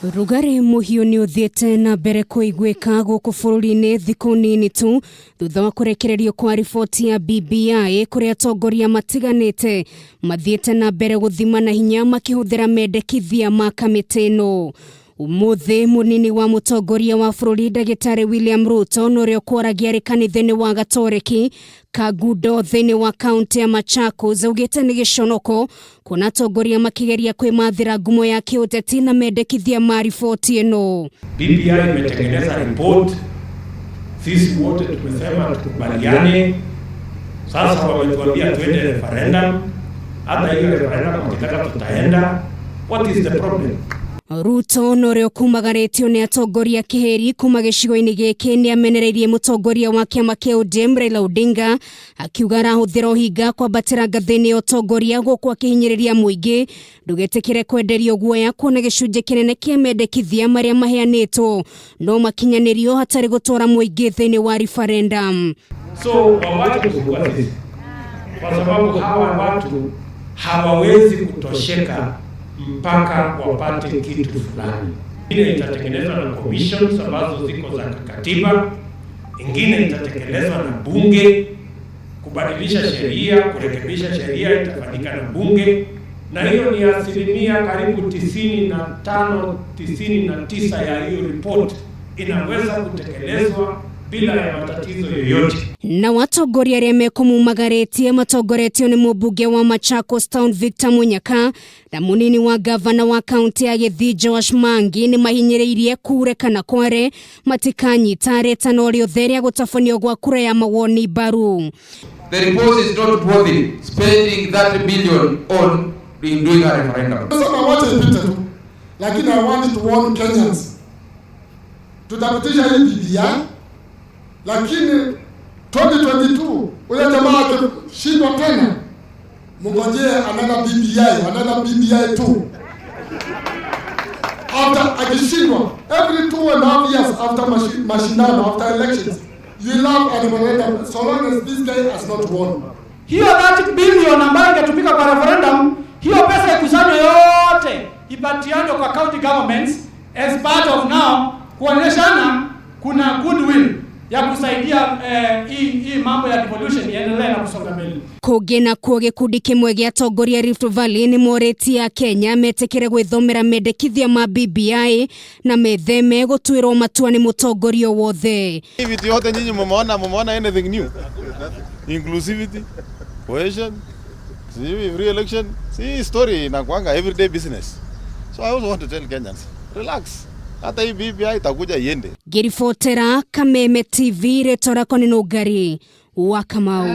Rugarĩ mũhiũ nĩ ũthiĩte na mbere kũiguĩka gũkũ bũrũri-inĩ thikũ nini tu thutha wa kũrekererio kwa riboti ya BBI, kũrĩa atongoria matiganĩte mathiĩte na mbere gũthima na hinya makĩhũthĩra mendekithia ma kamĩtĩ ĩno. Ũmũthĩ mũnini wa mũtongoria wa bũrũri, Ndagĩtarĩ William Ruto, na ũrĩa ũkwaragia arĩ kanitha-inĩ wa Gatoreki Kangundo thĩinĩ wa kaunti ya Machakos, augĩte nĩ gĩconoko kuona atongoria makĩgeria kwĩmathĩra ngumo ya kĩũteti na mendekithia ma riboti ĩno. BBI imetengeneza report, sisi wote tumesema tukubaliane. Sasa wametuambia tuende referendum, hata hiyo referendum wakitaka tutaenda. What is the problem? Ruto, na ũrĩa ũkumagarĩtio nĩ atongoria kĩhĩri kuma gĩcigo-inĩ gĩkĩ, nĩ amenereirie mũtongoria wa kĩama kĩa ODM Raila Odinga, akiuga arahũthĩra ũhinga kwambatĩra ngathĩ-inĩ ya ũtongoria gũkũ akĩhinyĩrĩria mũingĩ ndũgetĩkĩre kwenderio guoya, kuona gĩcunjĩ kĩnene kĩa mendekithia marĩa maheanĩtwo no makinyanĩrio hatarĩ gũtwara mũingĩ thĩinĩ wa referendum. So wawache kusumbua sisi, kwa sababu hawa watu hawawezi kutosheka mpaka wapate kitu fulani. Ingine itatengenezwa na commissions ambazo ziko za katiba, ingine itatekelezwa na bunge. Kubadilisha sheria, kurekebisha sheria itafanyika na bunge, na hiyo ni asilimia karibu 95, 99 ya hiyo report inaweza kutekelezwa bila ya matatizo yoyote. Na atongoria arĩa mekũmumagarĩtie matongoretio nĩ mũmbunge wa Machakos Town Victor Munyaka na mũnini wa gavana wa kaunti ya Gĩthii Joash Mangi, nĩ mahinyĩrĩirie kure kana kware matikanyita rĩtano rĩothe rĩa gũtabanio gwa kura ya mawoni mbaru. The report is not worthy spending 30 billion on in doing a referendum. Sema wacha ipite tu, lakini I want to warn Kenyans, tutapitisha hii BBI, lakini 2022 ule jamaa akishindwa tena, mngojee another BBI, another BBI 2. After akishindwa, every 2.5 years after mashindano, after elections, you will have a referendum so long as this guy has not won. Hiyo 30 billion ambayo ingetumika kwa referendum, hiyo pesa ikusanywe yote ipatianwe kwa county governments as part of now kuonyeshana kuna goodwill ya kusaidia hii mambo ya devolution iendelee na kusonga mbele. Kũngĩ nakuo, gĩkundi kĩmwe gĩa atongoria Rift Valley nĩ morĩtie Akenya metĩkĩre gwĩthomera mendekithia ma BBI na metheme gũtuĩrwo matua nĩ mũtongoria o wothe. Hii vitu yote nyinyi mumeona anything new? Inclusivity, cohesion, sijui free election, si story inakuanga everyday business. So I also want to tell Kenyans, relax. Hata hii BBI itakuja iende. Ngĩribotera Kameme TV, rĩtwa rĩakwa nĩ Nũngari wa Kamau.